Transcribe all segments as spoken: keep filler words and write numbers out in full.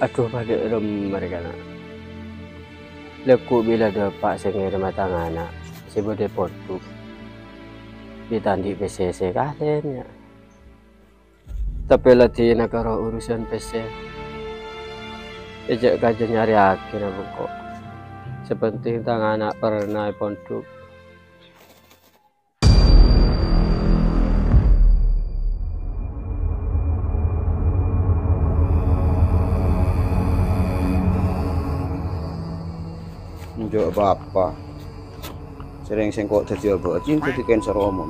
Adhu, padâ remma rè kana'. Lagghu' bilâ dâpa' sè ngèrèma tang ana' sè bâdâ è pondhuk. Bi' ta' andi' pèssè sè kalèn, yâ. Tapè la dinah karo urusan pèssè. È jâ' kajâ nyarèyaghina bengko. Sè penting tang ana' perna è pondhuk. Enjâ' apa-apa. Sèrèng sèngko' dhâddhi abâ', cè' dhâddhi kènsèr omon.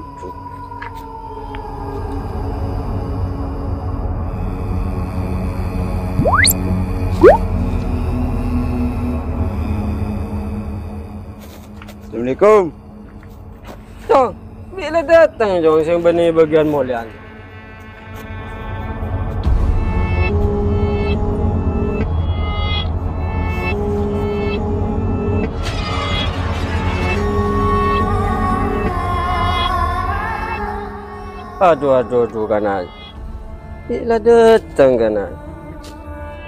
Assalamualaikum. Cong, bilâ dâteng, Cong, sè bânnè bâgiyân molèyan? Adhu, adhu, adhu, kana'. Bilâ dâteng, kana'.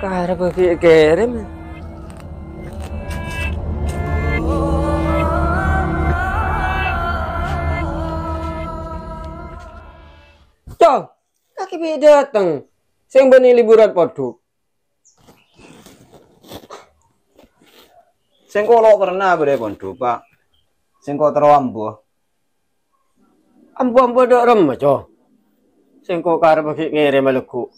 Karebbhâ ghi' kèrèm. Cong, kakè bi' dâteng. Sè bânnè liburan pondhuk. Sèngko' lo' perna bâdâ è pondhuk, Pa'. Sèngko' terro ambu. Ambu-ambu dâ' remma, Cong? Sèngko' karebbhâ ghi' ngèrèma lagghu'.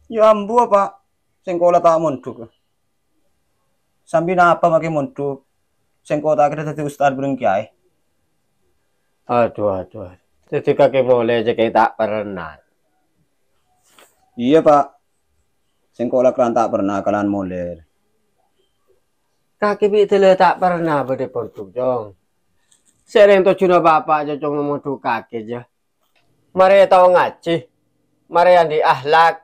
Yâ ambu, Pa'. Sèngko' la ta' mondhuk. Sambi napa makè mondhuk? Sèngko' ta' kèra dhâddhi ustad bhâreng kèyaè. Adhu, adhu, adhu. Dhâddhi kakè molè jâ' kakè ta' perna. Iyâ, Pa'. Sèngko' la kerran ta' perna kalan molè. Kakè bi' dâlâ ta' perna bâdâ è pondhuk, Cong. Sèrèng tojjhuna Bapa' jâ, Cong, mamondhuk kakè jâ. Marè tao ngajhi, marè andi' akhlak,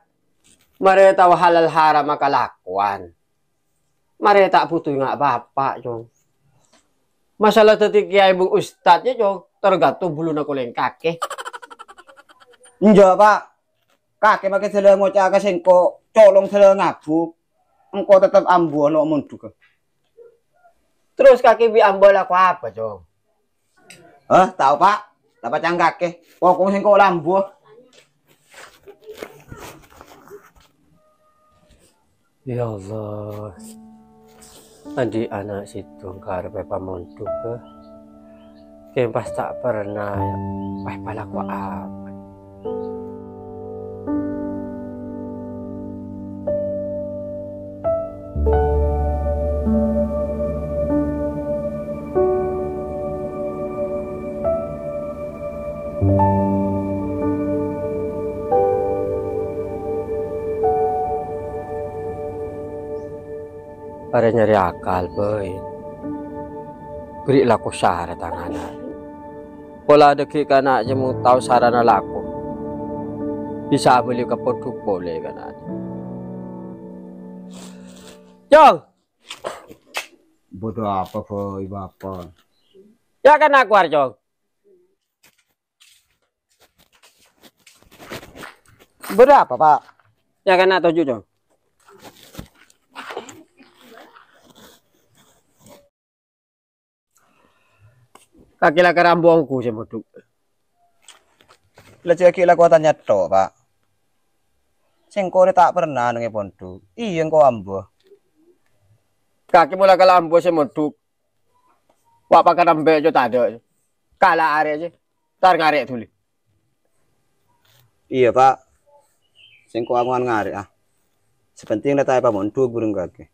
marè tao halal haramma kalakowan. Marè ta' bhuto ènga' Bapa', Cong. Masalah dhâddhi kèyaè bân ustad jâ, Cong, tergantung buluna kolèng kakè. Enjâ', Pa'. Kakè makè dâlâ ngoca'a ka sèngko', colong dâlâ ngabu. Engko' tettep ambu lo' mondhughâ. Terros kakè bi' ambu alako apa, Cong? Hah, tao, Pa'. La pacang kakè. Pokokna sèngko' la ambu. Ya Allah. Andi' ana' sèttong karep èpamondhughâ. Kèng pas ta' perna, yâ, pas èpalako apa? Arè nyarè akal bhâi. Bherri' lako sara tang ana'. Pola dhâggi' kana' jâ' mon tao sarana lako. Bisa abâli ka pondhuk polè kana'. Cong! Bâdâ apa, Boy, Bapa'? Yâ, kana' kowar, Cong. Bâdâ apa, Pa'? Yâ, kana' toju', Cong. Kakè la karambong ku sè mondhuk. La cè' ghi' la kowatan nyatto, Pa'. Sèngko' rè ta' perna neng è pondhuk. Iyâ, engko' ambu. Kakè mola kala ambu sè mondhuk. Wa' pakan ambè' co tadâ'. Kala arè' jâ. Tar ngarè' dhuli. Iyâ, Pa'. Sèngko' angowan ngarè', ah. Sè penting la ta' èpamondhuk bhurung kakè.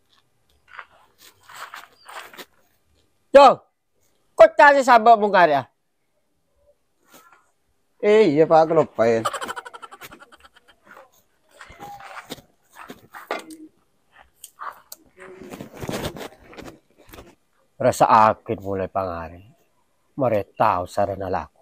Cong, koca' sè sabâ' mon ngarè', ah. Eh, iyâ, Pa', kaloppaè. Rassa'aghi molaè pangarè', marè tao sarana lako.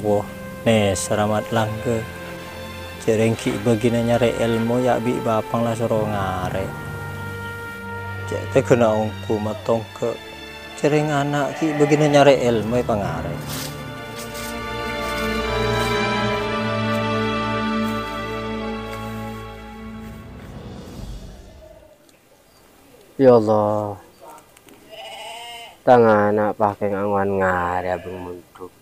Woh, nèsèr amat langghâ. Jhârèng ghi' bâgiyânna nyarè èlmo, yâ bi' bapa'na la soro ngarè'. Cè' tèghâna ongghu matongghâ'. Jhârèng ana' ghi' bâgiyânna nyarè èlmo èpangarè'. Ya Allah, tang ana' pakèng angowan ngarè' abâng mondhuk.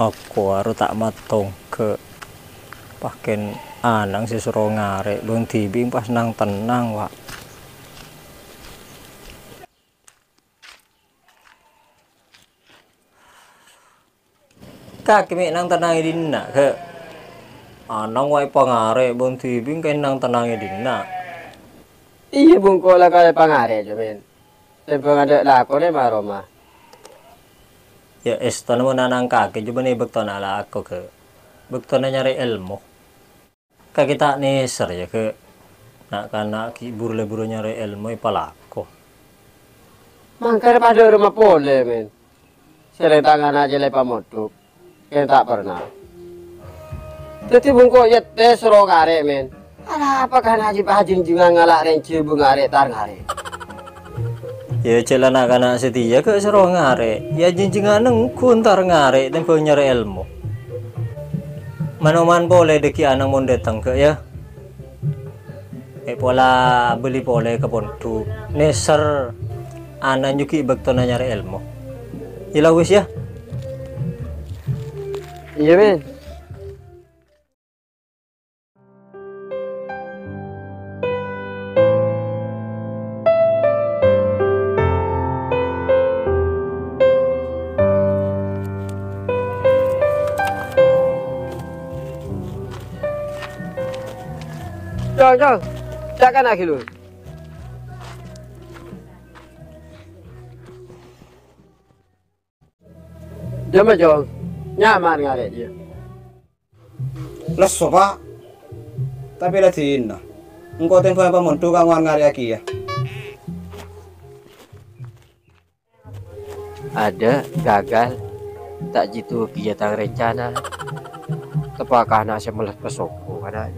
Ako aro ta' matongghâ'. Pakèn ana'na sè soro ngarè', bâng dhibi' pas nang-tennang, wa'. Kakè mè' nang-tennang è dinna', Ghâ'. Ana'na wa' èpangarè', bâng dhibi' kèng nang-tennang è dinna'. Iyâ, bungko la kalè pangarè', jâ, Mèn. Tèmbhâng adâ' lakona ma' roma. Yâ, èstona mon ana'na kakè, jhâ' bânnè bâktona alako, Ghâ'. Bâktona nyarè èlmo. Kakè ta' nèsèr, yâ, Ghâ'. Na'-kana' ghi' buru-leburu nyarè èlmo èpalako. Mangkana padâ roma polè, Mèn. Sèrèng tang ana' jhâ' la èpamondhuk, kèng ta' pernah. Dhâddhi bungko yâ tè soro ngarè', Mèn. Arapa kana' jhâ' pajhângjhângan ngala' rèng jhâ' bângarè' tar ngarè'. Yâ, jhâ' la na'-kana' satèya Ghâ' soro ngarè'. Yâ, jhângjhângan ongghu tar ngarè' tèmbhâng nyarè èlmo. Man-oman polè dhâggi' ana'na mon dâteng, Ghâ', yâ. È' pola bâli polè ka pondhuk. Nèsèr ana'na ghi' bâktona nyarè èlmo. Yâ la wis, yâ. Iyâ, Mèn. Cong, Cong. Ca'na ghâllu. Jhâ' ma', Cong. Nyaman ngarè' jiyâ. Lesso, Pa'. Tapè la dinna. Engko' tèmbhâng pamondhuk angowan ngarè'aghi, yâ. Adâ', gagal. Ta' jhâ' dhâggi' yâ tang rencana. Teppa' kana' sè melles pasoko kana'.